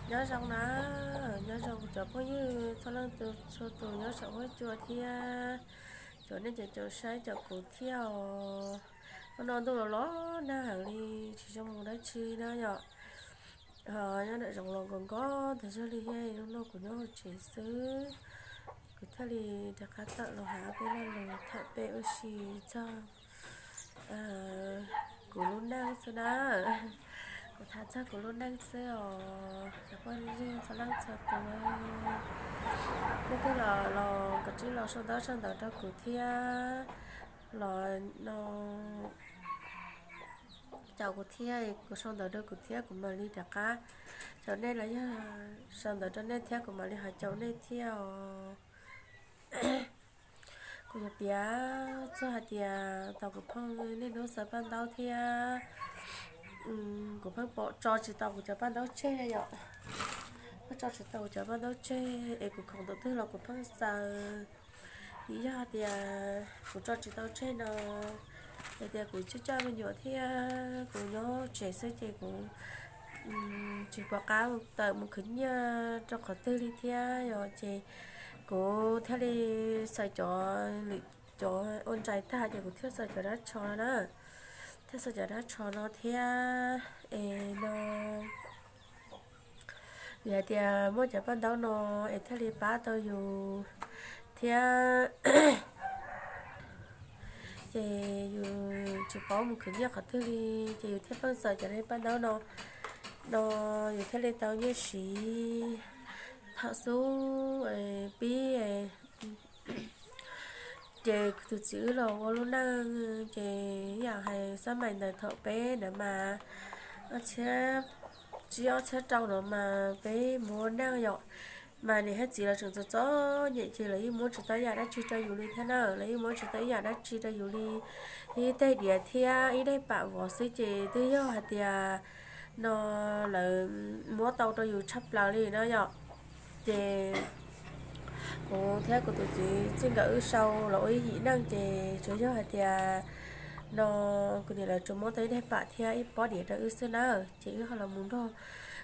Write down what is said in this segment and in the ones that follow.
Nyob zoo na, nyob zoo cov phooj ywg txhua leej txhua tus nyob saum huab cua thiab cov nej cov caum saib caum kuv thiab os. Hnub no ntuj los los nag heev li, tsis zoo mus dab tsi na yom. Nyob nram zoov los nkos nkos tas zog li thiab, hnub no kuv nyob hauv tsev xwb. Kuv thiaj li rov qab tawm los hais peb lo lus tham peb ua si txog kuv lub neej xwb na. Kuv tham txog kuv lub neej xwb os cov phooj ywg txhua leej txhua tus. Leej twg los los koj cia li los sau ntaub sau ntawv rau kuv thiab los no caum kuv thiab, kuv sau ntawv rau kuv thiab kuv mam li rov qab caum nej los yog sau ntawv rau nej thiab kuv mam li ho caum nej thiab os. Kuv yuav piav txog hais tias tau kuv pheej niaj hnub xaws paj ntaub thiab kuv pheej pom tso tsis tau kuv cov paj ntaub tseg yom. Pheej tso tsis tau kuv cov paj ntaub tseg es kuv khoom tus twg los kuv pheej xaws. Vim yog hais tias kuv tso tsis tau tseg no, hais tias kuv coj coj me nyuam thiab kuv nyob tsev xwb ces kuv tsis pom qab tawm mus khwv nyiaj rau qhov twg li thiab yom, ces kuv thiaj li xaws cov lwm cov ua ntsais tag ces kuv thiaj xaws cov dab tsho no na, thiaj xaws cov dab tsho no thiab es no vim hais tias muaj cov paj ntaub no es thiaj li pab tau yus thiab. Ces yus tsis paub mus khwv nyiaj qhov twg li, ces yus thiaj pheej xaws cov paj ntaub no, no yus thiaj li tau nyiaj siv thaum xub pib. Ces kuv tus txiv wb los ua lub neej ces yam hais xab mais ntawd thaum peb ntawd mas ob txhiab tsib ob txhiab rau no mas peb mus ua neej yom, mas niam thiab txiv los tseem txom txom nyem ces lawv yeej muab tsis tau ib yam dab tsi rau yus li thiab na, lawv yeej muab tsis tau ib yam dab tsi rau yus li, ib teg diav thiab ib daim pam vov xwb ces twb yog hais tias no lawv muab tau rau yus tshaj plaws li na yom. Ces kuv thiab kuv tus txiv txij nkawm wb sau los ua ib yim neej ces tsuas yog hais tias no kuv niam lawv tsuas muab tau ib daim pam thiab ib pob diav rau wb xwb na, ces wb ho los mus nrog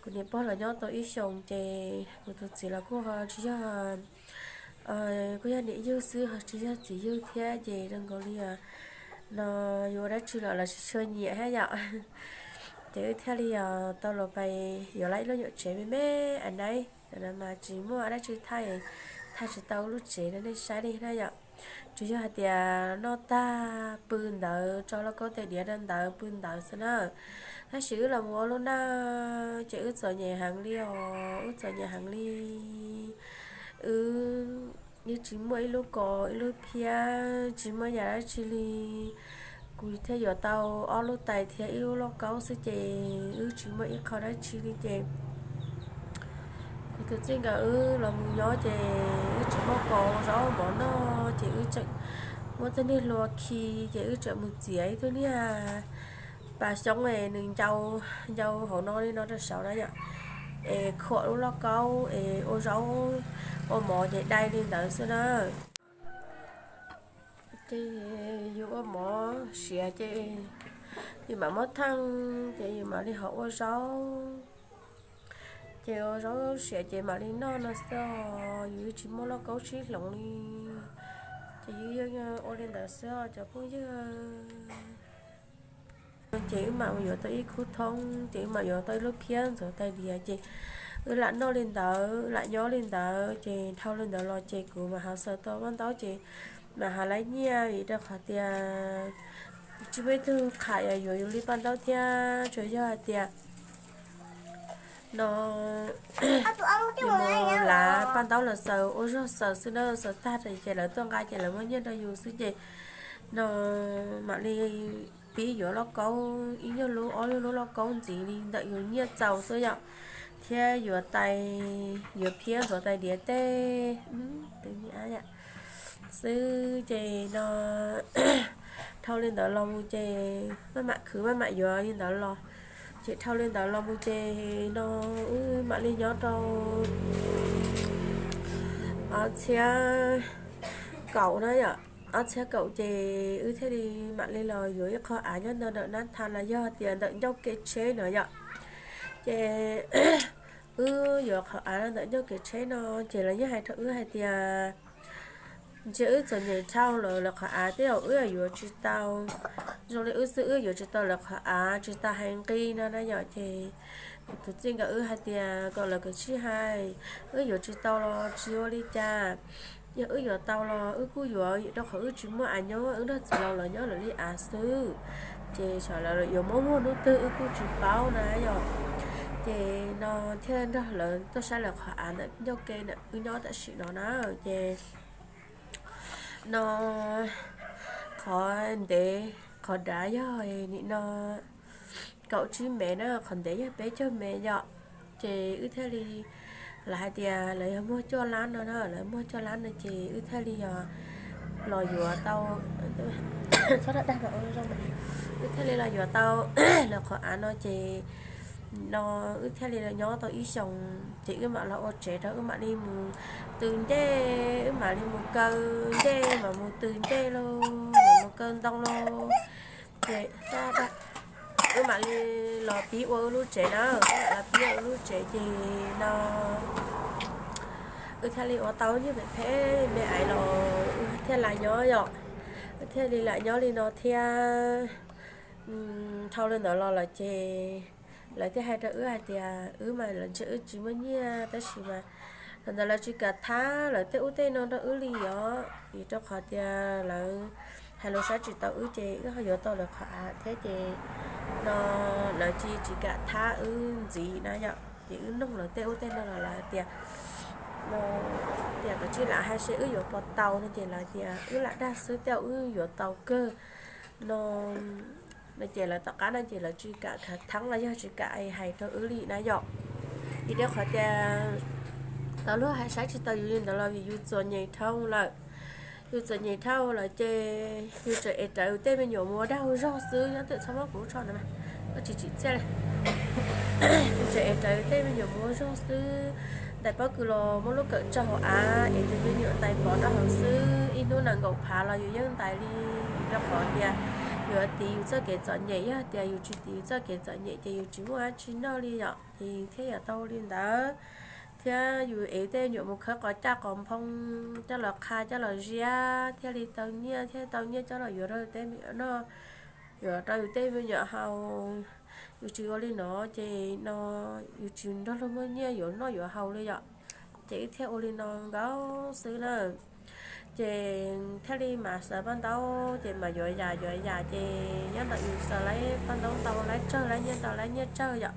kuv niam pog los nyob tau ib xyoos ces kuv tus txiv los kuj ho tsis yog, kuj yog niam yug xwb ho tsis yog txiv yug thiab ces zoo nkaus li no yuav ua dab tsi los lawv tsis tshua nyiam thiab yom. Ces wb thiaj li tau los pais yuav lawv ib lub nyuam tsev me me a nab, mas tsis muaj dab tsi thaij, thaij tsis tau lub tsev rau nej saib li na yom. Tsuas yog hais tias noj tag pw ntawd, tso lauj kaub tais diav rau ntawd pw ntawd xwb na. Tab sis wb los mus ua lub neej ces wb txom nyem heev li os, wb txom nyem heev li. Wb yeej tsis muaj ib lub kos ib lub phiab, tsis muaj yam dab tsi li. Kuv thiaj yuav tau ob lub tais thiab ib lub lauj kaub xwb ces wb tsis muaj ib qho dab tsi li ces kuv tus txij nkawm wb los mus nyob ces wb tsis muaj kos zaub mov noj ces wb tseem muab tej niag hlua khi ces wb tseem mus txiav ib tug niag pas xyoob es nws ncau, ncau hauv no li no rau saud na yom, es khuam lub lauj kaub es ua zaub ua mov ces dai li ntawd xwb na. Ces yus ua mov siav ces yus mam muab theej ces yus mam li ho ua zaub. Ces ua zaub siav ces mam li noj no xwb os, yus tsis muaj lauj kaub sib hloov li. Ces yus yeej ua li ntawd xwb os cov phooj ywg. Ces wb mam yuav tau ib khub thoob ces wb mam yuav tau ib lub phiab ntxuav tais diav ces wb lam noj li ntawd lam nyob li ntawd ces dhau li ntawd los ces kuv mam ho xaws tau paj ntaub ces mam ho laiv nyiaj vim rau qhov tias tsis muaj ib tug qham yuav yus li paj ntaub thiab tsuas yog hais tias no yus mus lav paj ntaub los xaws ua zog xaws xwb na, xaws tag ces lawv tuaj nqa ces lawv muab nyiaj rau yus xwb ces no mam li pib yuav lauj kaub ib nyuag lub ob nyuag lub lauj kaub ntxiv li ntawm yus nyiaj txaus xwb yom, thiab yuav tais yuav phiab ntxuav tais diav tej xwb ces no dhau li ntawd los mus ces maj mam khwv maj mam yuav li ntawd los ces dhau li ntawd los mus ces no wb mam li nyob rau ob txhiab kaum na yom, ob txhiab kaum ces wb thiaj li mam li los yuav ib qho av nyob ntawm nab tha los yog tias ntawm ncauj kev tsheb no yom, ces wb yuav qhov av ntawm ncauj kev tsheb no, ces lawv yeej hais rau wb hais tias ntshe wb txom nyem dhau lawm, lawv qhov av tej zaum wb yuav tsis tau zoo li wb xwb, wb yuav tsis tau lawv qhov av, tsis tau hais nqi no na yom. Ces kuv tus txij nkawm wb hais tias kom lawv kav tsij hais, wb yuav tsis tau los tsis ua li cas, yog wb yuav tau los wb kuj yuav, rau qhov wb tsis muaj av nyob, wb nrog txiv laus los nyob lawv li av xwb. Ces xyov lawv yuav muab muag hnub twg wb kuj tsis paub na yom. Ces no thiaj nrog lawv tuaj saib lawv qhov av ntawm ncauj ke ntawm wb nyob tam sim no na. Ces no qhov ntev qhov dav yog nim no kaum tsib mev na, qhov ntev yog peb caug mev yom. Ces wb thiaj li, lawv hais tias lawv yog muag cuaj lab no na, lawv muag cuaj lab no ces wb thiaj li yog los yuav tau, txhob dag dag, wb thiaj li los yuav tau lawv qhov av no ces no wb thiaj li los nyob tau ib xyoos ces wb mam los ua tsev rau, wb mam li mus tw ncej, wb mam li mus kaw ncej, mam mus tw ncej lauj, mam mus kaw ntoo lauj. Ces wb mam li los pib ua wb lub tsev na, wb mam los pib ua wb lub tsev ces no wb thiaj li ua tau nyuag phem phem me aiv los wb thiaj li nyob yom. Wb thiaj li lam nyob li no thiab. Dhau li ntawd los lawm ces lawv thiaj hais rau wb hais tias wb mas lawv ntshe wb tsis muaj nyiaj tab sis mas thaum ntawd lawv tsis kam thab lawv tej ub tej no rau wb li os, vim rau qhov tias lawv hais lus saib tsis taus wb ces wb ho yuav tau lawv qhov av thiab ces no lawv tsis, tsis kam thab wb ntxiv na yom. Ces wb noog lawv tej ub tej no los lawv tias, tias kom tsis lam hais seb wb yuav puas tau no ces lawv tias wb lam dag xwb, tej zaum wb yuav tau kawg no. No ces lawv tom qab no ces lawv tsis kam khav theeb los yog tsis kam hais rau wb li na yom. Vim rau qhov tias tau luag hais saib tsis taus yus li ntawd los vim yus txom nyem dhau lawm. Yus txom nyem dhau lawm ces yus tseem ev rawv yus tej me nyuam mus ua dag ua zog xwb, nyob twm txhob muab kuv lub tsho ntawd mas, koj tsis tsim txiaj li. Yus tseem ev rawv yus tej me nyuam mus ua zog xwb, ntais pob kws los muab lub kawm tso hauv av es tus me nyuam ntais pov rau hauv xwb, ib hnub nees nkaum phav los yus yeej ntais li. Rau qhov tias yus yuav tiv yus txoj kev txom nyem, yog tias yus tsis tiv yus txoj kev txom nyem ces yus tsis muaj dab tsi noj li yom, ces thiaj yuav tau li ntawd. Thiab yus ev tej me nyuam mus khawb qos caj qos nphoo, coj los qha coj los ziab thiaj li tau nyiaj, thiaj tau nyiaj coj los yuav rau yus tej me nyuam noj, yuav rau yus tej me nyuam haus. Yus tsis ua li no ces no yus tsis nrog luag muaj nyiaj yuav noj yuav haus li yom. Ces wb thiaj ua li no nkaus xwb na. Ces thiaj li mas xaws paj ntaub ces mas yuav yam yuav yam ces nyob ntawm yus xaws laib paj ntaub ntau laib tsawg, laib nyiaj ntau laib nyiaj tsawg yom.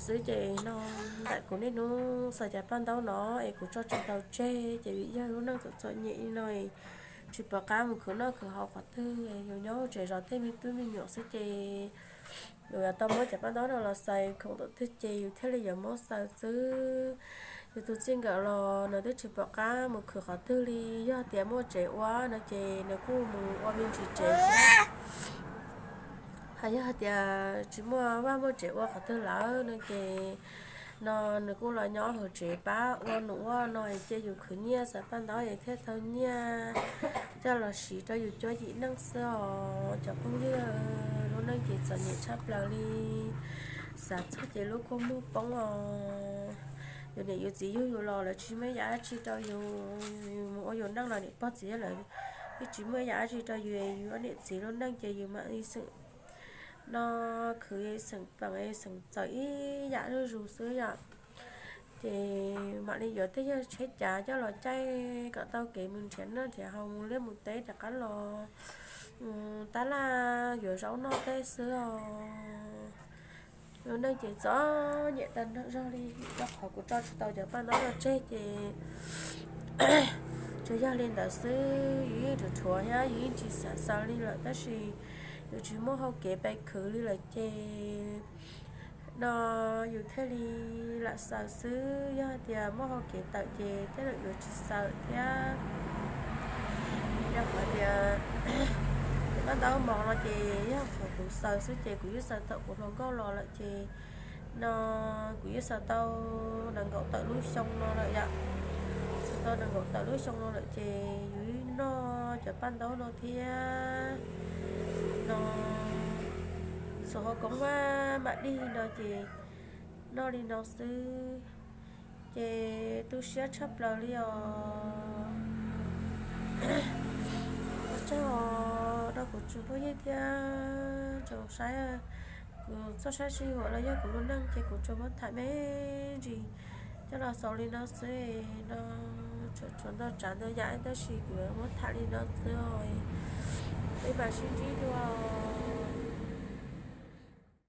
Xwb ces no ntawm kuv niaj hnub xaws cov paj ntaub no es kuv tso tsis tau tseg ces vim yog lub neej txom txom nyem li no, tsis pom qab mus khwv noj khwv haus qhov twg, yus nyob tsev zov tej me tub me nyuam xwb ces yus yuav tau muab cov paj ntaub no los xaws khoom tom twg ces yus thiaj li yuav muab xaws xwb. Yus tus txij nkawm los nws twb tsis pom qab mus khwv qhov twg li, yog tias muaj tsev ua no ces nws kuj mus ua me ntsis tsev thiab. Hos yog tias tsis muaj vaj muaj tsev ua qhov twg lawm no ces no nws kuj los nyob hauv tsev pab ua num ua no ces yus khwv nyiaj xaws paj ntaub es thiaj tau nyiaj coj los siv rau yus cuab yim neej xwb os cov phooj ywg. Lub neej ces txom nyem tshaj plaws li, xav txog ces lub kua muag poob os. Yus niam yus txiv yug yus los lawv tsis muaj ib yam dab tsi rau yus, yus mus ua yus neej los niam pog txiv yawg lawv yeej tsis muaj ib yam dab tsi rau yus, yus ua niam txiv lub neej ces yus mam li xeem no khwv xeem peem xeem txawm ib yam zuj zus xwb yom. Ces mam li yuav tej yog tsheb cav coj los caij kom tau kev mus nrhiav noj nrhiav haus mus liaj mus teb rov qab los tab laj yuav zaub noj tej xwb os. Lub neej ces txom nyem tag zog li, rau qhov kuv tso tsis tau cov paj ntaub no tseg ces tsuas yog li ntawd xwb. Yus yeej ruam rhuav thiab yus yeej tsis xav xaws li lawm tab sis yus tsis muaj hau kev pes khwv li lawm ces no yus thiaj li lam xaws xwb. Yog hais tias muaj hau kev tawm ces tej zaum yuav tsis xaws thiab. Yog hais tias paj ntaub mos no ces yog qhov kuv xaws xwb ces kuv yeej xaws thaum kuv hluas nkauj los lawm ces no kuv yeej xaws tau nees nkaum tawm lub xyoo no lawm yom. Xaws tau nees nkaum tawm lub xyoo no lawm ces yus yeej noj cov paj ntaub no thiab no. Xaws hau koob vaj mam dig no ces noj li no xwb. Ces tu siab tshaj plaws li os. Ua tsaug rau kuv tsoom phooj ywg thiab tsoom saib kuv txoj saib sij huam los yog kuv lub neej ces kuv tsuas muab tham me ntsis coj los xaus li no xwb no. Tsuas ntau tsav ntau yam tab sis kuv muab tham li no xwb os. Peb mam sib ntsib dua.